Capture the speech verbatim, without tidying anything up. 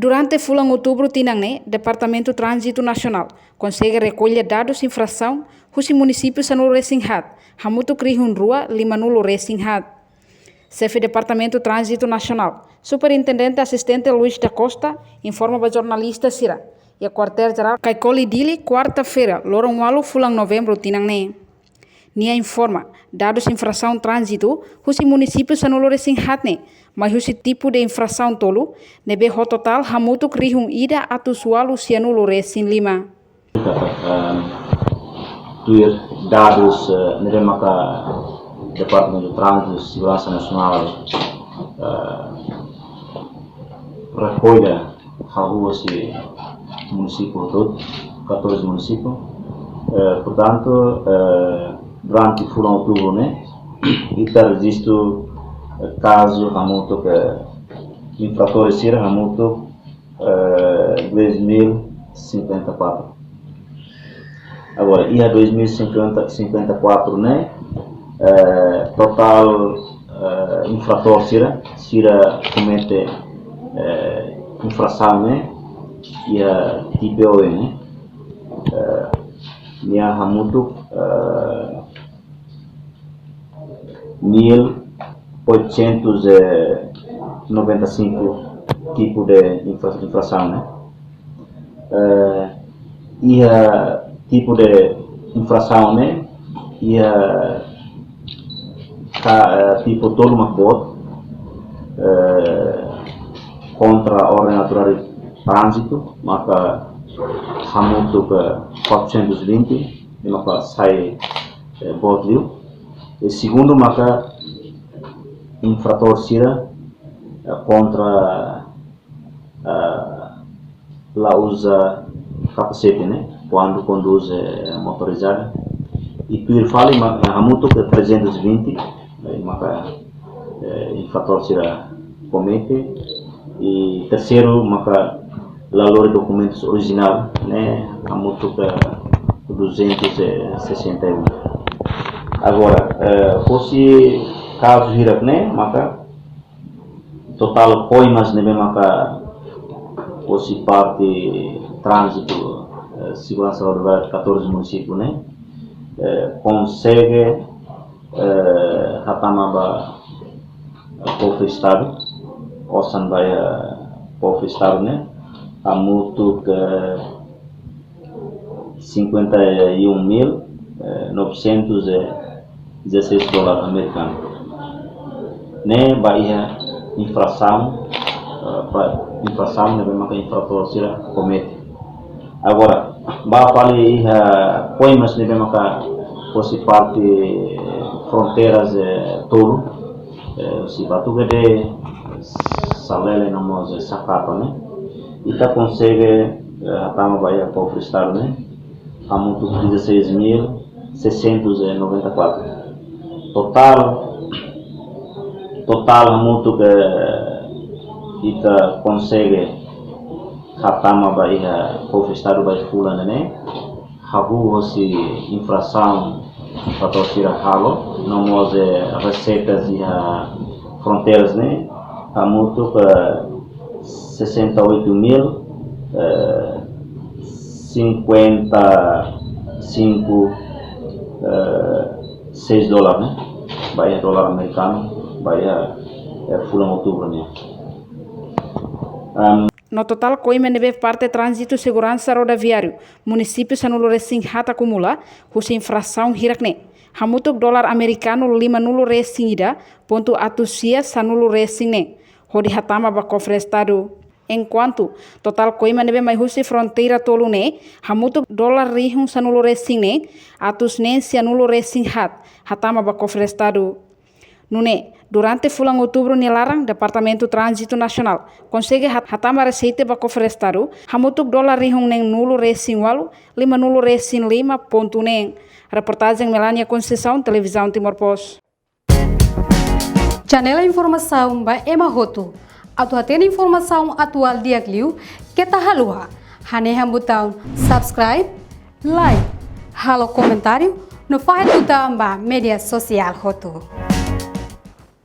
Durante fulan Outubru tinan ne'e, Departamentu Tránzitu Nasionál konsege rekolla dadus infrasaun husi munisípiu sanulu-resin-haat, hamutuk rihun rua lima-nulu-resin-haat. Xefe Departamentu Tránzitu Nasionál, Superintendente Asistente Luis da Costa, informa ba jornalista sira iha Kuartél Jerál Caicoli, Dili, kuarta-feira, loron ualu fulan Novembru tinan ne'e. Nia informa, dadus infrasaun tránzitu husi munisípiu sanulu-resin-haat ne'e mai husi tipu de infrasaun tolu, ne'ebé ho totál hamutuk rihun ida atus ualu sianulu-resin-lima. Ehm, tuir dadus, eh, ne'ebé maka Departamentu Tránzitu Seguransa Nasionál, eh, rekolla hahú husi munisípiu hotu, katorze munisípiu. Eh, portantu, eh, durante fulan Outubru ne'e, ita rejista, eh, kazu hamutuk, eh, infratór sira hamutuk, eh, dois mil cinquenta e quatro. Agora, iha dois mil cinquenta, cinquenta e quatro ne'e, eh, totál, eh, infratór sira, sira komete, eh, infrasaun ne'e, iha T P O ne'e, eh, nia hamutuk, eh, mil oitocentos e noventa e cinco tipu de infra-, infrasaun ne'e. Eh, iha tipu de infrasaun ne'e, iha ka, eh, tipu tolu mak boot, eh, kontra orden autoridade tránzitu, maka hamutuk quatrocentos e vinte, ne'e maka sai, eh, boot liu. I segundu maka infratór sira, eh, kontra, eh, la uza kapasete, ne'e, kuandu kondús, eh, motorizada. I tuir fali ma-, hamutuk trezentos e vinte, eh, maka, eh, infratór sira komete. I terseiru maka la lori dokumentus orijinál, ne'e, hamutuk duzentos e sessenta e um. Agora, eh, husi kazu hirak ne'e, maka totál koimas ne'ebé maka husi parte tránzitu, eh, seguransa rodoviária katorze munisípiu ne'e, eh, konsege, eh, hatama ba, eh, kofre Estadu, osan ba iha kofre Estadu ne'e, hamutuk, eh, cinquenta e um mil, eh, novecentos e dezasseis dólar amerikanu. Ne'e ba iha infrasaun, eh, ba infrasaun ne'ebé maka infratór sira komete. Agora, ba fali iha koimas ne'ebé maka husi parte fronteiras, eh, tolu, eh, husi Batugade, Salele no mós, eh, Sacapa ne'e. Ita konsege, eh, hatama ba iha kofre Estadu ne'e, hamutuk dezasseis mil seiscentos e noventa e quatro. Totál, totál hamutuk, eh, ita konsege hatama ba iha kofre Estadu ba iha fulan ne'e, hahú husi infrasaun infratór sira halo, no mós, eh, reseitas iha fronteiras ne'e, hamutuk, eh, sessenta e oito mil, eh, cinquenta e cinco, eh, seis dólar ne'e, ba iha dólar amerikanu, ba iha, eh, fulan Outubru ne'e. Am, no totál koima ne'ebé parte tránzitu seguransa rodoviáriu munisípiu sanulu-resin-haat akumula husi infrasaun hirak ne'e, hamutuk dólar amerikanu lima-nulu-resin-ida pontu atus sia sanulu-resin-neen, hodi hatama ba kofre Estadu. Enkuantu totál koima ne'ebé mai husi fronteira tolu ne'e, hamutuk dólar rihun sanulu-resin-neen, atus neen sianulu-resin-haat, hatama ba kofre Estadu. Nune'e, durante fulan Outubru nia laran, Departamentu Tránzitu Nasionál konsege hat-, hatama reseita ba kofre Estadu hamutuk dólar rihun neen-nulu-resin-ualu, lima-nulu-resin-lima pontu neen. Reportajen Melania Conceição, Televizaun Timor Post. Janela informasaun ba ema hotu. Atu hatene informasaun atuál di'ak liu, keta haluha hanehan butaun subscribe, like, halo komentáriu, no fahe tutan ba média sosiál hotu.